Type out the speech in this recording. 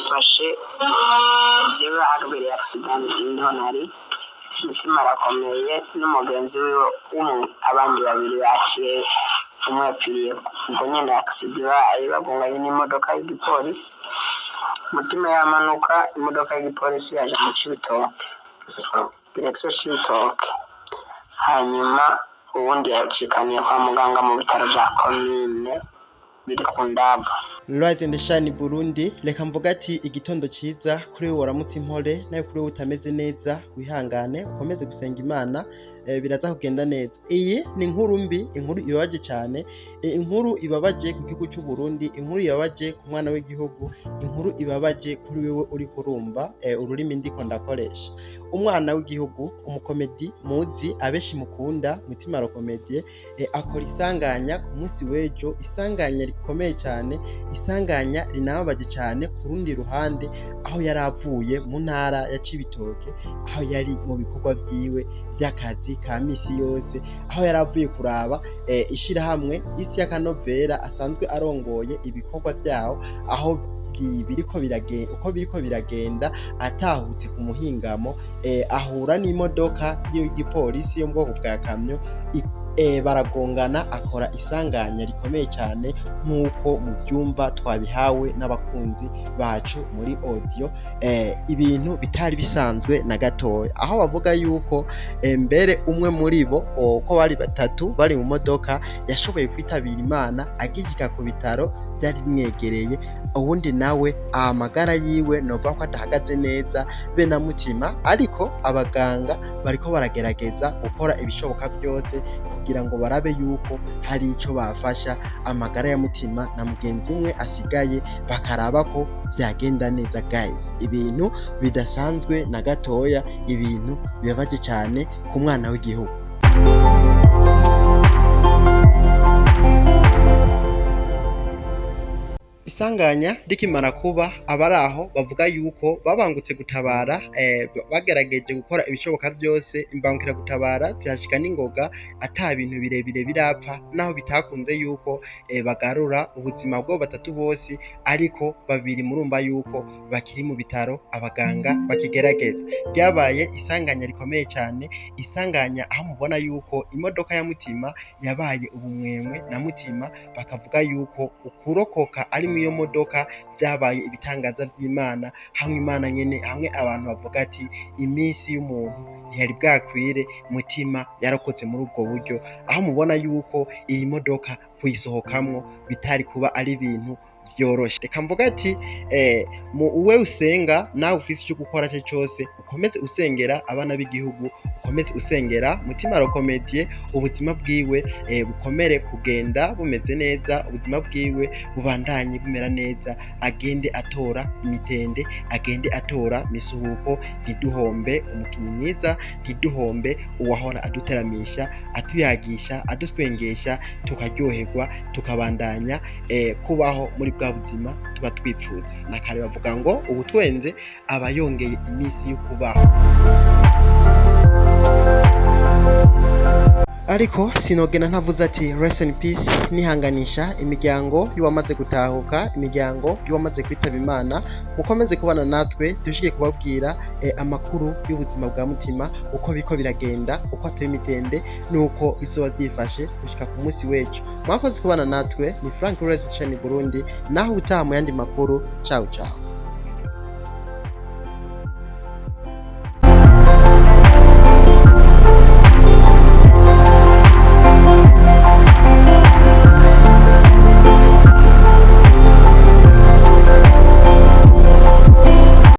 Byifashe jewe habereye accident niho nari. Mutima arakomeye n'umugenzi wiwe umwe, abandi babiri baciye, umwe yapfiriye ubwo nyene accident ibaye, bagonganye n'imodoka y'igipolisi. Mutima yamanuka, imodoka y'igipolisi yaje mu Cibitoke, direction Cibitoke. Hanyuma uwundi yacikaniye kwa muganga mu bitaro vya komine biri ku Ndava. Rise and Shine Burundi, reka mvuga ati igitondo ciza kuri wewe waramutse impore, nawe kuri wewe utameze neza wihangane, ukomeze gusenga Imana, biraza kugenda neza. Iyi ni inkuru mbi, inkuru ibabaje cyane, inkuru ibabaje ku gihugu cy'u Burundi, inkuru ibabaje ku mwana w'igihugu, inkuru ibabaje kuri wewe uri kurumva ururimi ndiko ndakoresha. Umwana w'igihugu, umukomedi muzi abenshi mukunda, Mutima Rokomedie, akora isanganya ku munsi w'ejo, isanganya rikomeye cyane, isanganya rinababaje cyane ku rundi ruhande, aho yari avuye mu ntara ya Cibitoke, aho yari mu bikorwa vyiwe vy'akazi ka misi yose, aho yari avuye kuraba ishirahamwe Isi y'Akanovera asanzwe arongoye ibikorwa vyaho, aho biriko biragenda, uko biriko biragenda. Atahutse ku muhingamo, ahura n'imodoka y'igipolisi yo mu bwoko bwa kamyo, baragongana, akora isanganya rikomeye cyane nk'uko muvyumva twabihawe n'abakunzi bacu muri audio, ibintu bitari bisanzwe na gatoya, aho bavuga yuko mbere umwe muri bo, uko bari batatu bari mu modoka, yashoboye kwitabira Imana agishika ku bitaro byari bimwegereye. Uwundi nawe amagara yiwe novuga ko adahagaze neza be na Mutima, ariko abaganga bariko baragerageza gukora ibishoboka byose kugira ngo barabe yuko hari ico bafasha amagara ya Mutima na mugenzi umwe asigaye, bakaraba ko vyagenda neza. Guys, ibintu bidasanzwe na gatoya, ibintu bibabaje cyane ku mwana w'igihugu. Isanganya rikimara kuba, abari aho bavuga yuko babangutse gutabara, bagerageje gukora ibishoboka byose, imbangukiragutabara zihashika n'ingoga ata bintu birebire birapfa, naho bitakunze yuko bagarura ubuzima bw'abo batatu bose, ariko babiri murumva yuko bakiri mu bitaro, abaganga bakigerageza. Ryabaye isanganya rikomeye cyane, isanganya aho mubona yuko imodoka ya Mutima yabaye ubumwemwe na Mutima, bakavuga yuko ukurokoka ari mu iyo modoka vyabaye ibitangaza vy'Imana, hamwe Imana nyene, hamwe abantu bavuga ati iminsi y'umuntu ntiyari bwakwire, Mutima yarokotse muri ubwo buryo, aho mubona yuko iyi modoka kuyisohokamwo bitari kuba ari ibintu vyoroshe. Reka mvuga ati mu uwe usenga nawe ufise ico gukora cyo cyose, ukomeze usengera abana b'igihugu, ukomeze usengera Mutima Rokomedie, ubuzima bwiwe bukomere kugenda bumeze neza, ubuzima bwiwe bubandanye bumera neza, agende atora imitende, agende atora misuhuko, ntiduhombe umukinyi mwiza, ntiduhombe uwahora aduteramisha, atuyagisha, adutwengesha, tukaryoherwa, tukabandanya kubaho muri bwa buzima tuba twipfuza. Na kare bavuga ngo ubutwenze aba yongeye iminsi yo kubaho. Ariko sinogena ntavuze ati rest in peace, nihanganisha imiryango y'uwamaze gutahuka, imiryango y'uwamaze kwitaba Imana. Mukomeze kubana natwe dushike kubabwira amakuru y'ubuzima bwa Mutima, uko biriko biragenda, uko atoye imitende n'uko bizoba vyifashe gushika ku munsi w'ejo. Mwakoze kubana natwe, ni Frank Rose Shani Burundi, naho ubutaha mu yandi makuru. Ciao ciao.